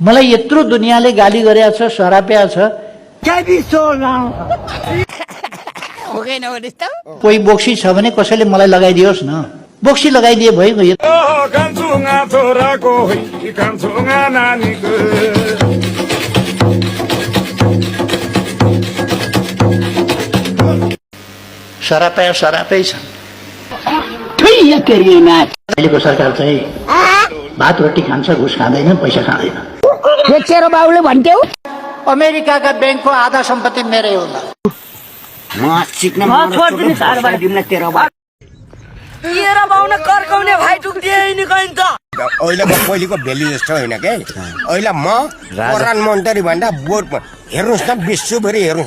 मलाई यत्रो दुनियाँले गाली गरेको छ, सराप्या छ, कोही बोक्सी छ भने कसैले मलाई लगाइदियोस् न। बोक्सी लगाइदिए भइगयो। सरापै छ। अहिलेको सरकार चाहिँ भात रोटी खान्छ, घुस खाँदैन, पैसा खाँदैन। तेरो बाउले भन्थ्यौ अमेरिकाका ब्याङ्कको आधा सम्पत्ति मेरै होला। अहिलेको पहिलेको भेल्यु जस्तो होइन के। अहिले म प्रधानमन्त्री भन्दा बोर्ड हेर्नुहोस् न, विश्वभरि हेर्नु।